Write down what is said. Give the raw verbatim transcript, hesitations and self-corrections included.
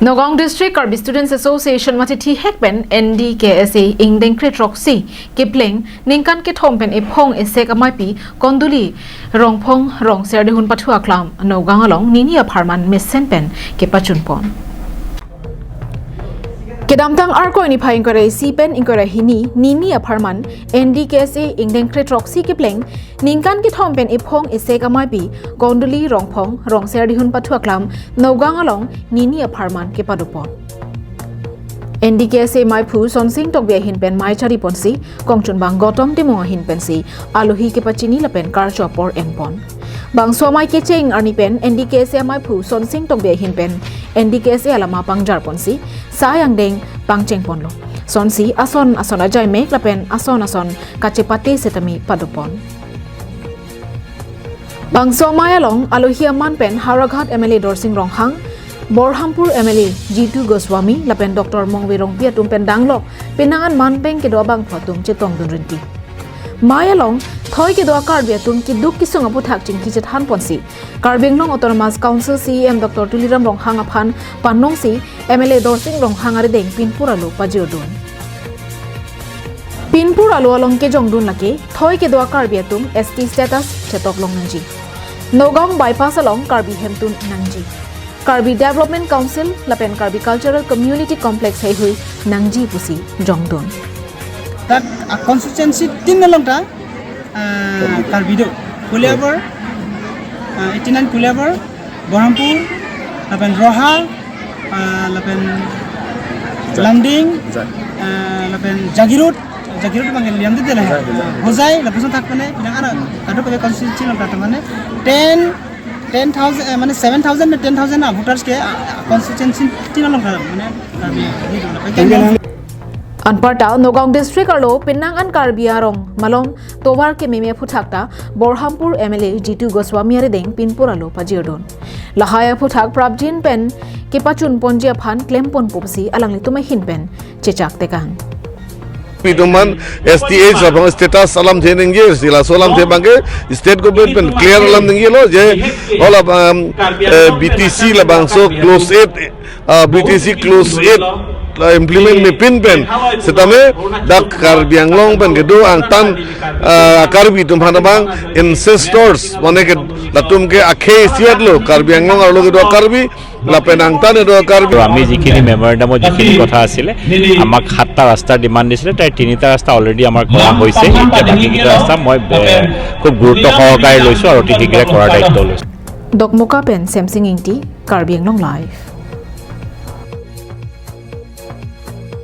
Nagaon District Karbi Students Association mate thihek pen N D K S A ingdeng kre throksi kepleng ningkan kethom pen ephong esek ameipi Konduli Rongphong Rongser Dihun pathu aklam Nagaon along nini apharman mesen pen kepachunpon. Kedamtang Arkoi niphai ingkoi ra isi pen ingkoi ra hini nini apharman N D K S A ingdeng kre throksi kepleng ningkan kethom pen ephong esek ameipi Konduli Rongphong Rongser Dihun pathu aklam Nagaon along nini apharman kepadopon. N D K S A meiphu Sonsing Tokbi ahin pen mei chariponsi, kongchunbang Gautam Timung ahin pensi alohi kepachini lapen karcho apor enpon. Bangso amei kecheng arni pen N D K S A meiphu Sonsing Tokbi ahin pen N D K S A alama pangjarponsi, sai angdeng pangchengponlo. Sonsi ason ason ajaimek lapen ason ason kachepate setame padopon. Bangso amei along alohi aman pen Howraghat M L A Dorsing Ronghang, Borhampur M L A Jitu Goswami lapen Doctor Mongve Rongpi atum pen danglok penang an manpeng kedo abangphu atum chetongdun rinti. Mei along thoi kedo a-Karbi atum keduk kesung aphuthak chingki chethanponsi, Karbi Anglong Autonomous Council C E M Doctor Tuliram Ronghang aphan panongsi M L A Dorsing Ronghang arideng pinpur alo pajirdun. Pinpur alo along kejongdun lake thoi kedo a-Karbi atum S T status chetok long nangji. Nagaon bypass along Karbi hemtun nangji. Karbi Development Council lapen Karbi Cultural Community Complex heihui nangji pusi jongdun. That a constituency tin along ta, ah, Karbi do. Koliabor, ah, eighty nine Koliabor, Borhampur, lapen Roha, ah, lapen Lumding, ah, lapen Jagiroad, Jagiroad bang liam de la. Hojai, lapuson thak mane, pinang ara, kado pakai constituency along kata mane, ten, ten thousand, eh, mane seven thousand na ten thousand na voters ke, ah, constituency tin along kata mane, kami ini dulu. Anparta Nagaon District arlo penang an Karbi arong malom tovar kememe aphuthak ta Borhampur M L A Jitu Goswami arideng pinpur alo pajirdun. Lahai aphuthak prapjin pen kepachunponji aphan klemponpo pusi alanglitum ahin pen chechak tekang. Pituman S T H labang status alamthe ningje, sila so alamthe abangke state government pen clear alam ningjelo je all of, um, eh, B T C labangso clause eight, ah, B T C clause eight, ah, implement mepin pen setame dak Karbi Anglong pen kedo angtan, ah, Karbi atum aphan abang ancestors mane ke latum ke akhei siat lo Karbi Anglong arlo kedo Karbi lapen angtan kedo Karbi. আৰু আমি যিখিনি মেমৰেণ্ডামত যিখিনি কথা আছিলে, আমাক সাতটা ৰাস্তাৰ ডিমাণ্ড দিছিলে, তাই তিনিটা ৰাস্তা অলৰেডি আমাৰ কৰা হৈছে। এতিয়া বাকীকেইটা ৰাস্তা মই, এ, খুব গুৰুত্ব সহকাৰে লৈছোঁ আৰু অতি শীঘ্ৰে কৰাৰ দায়িত্ব লৈছোঁ। Dokmoka pen Semsing Ingti, Karbi Anglong Live.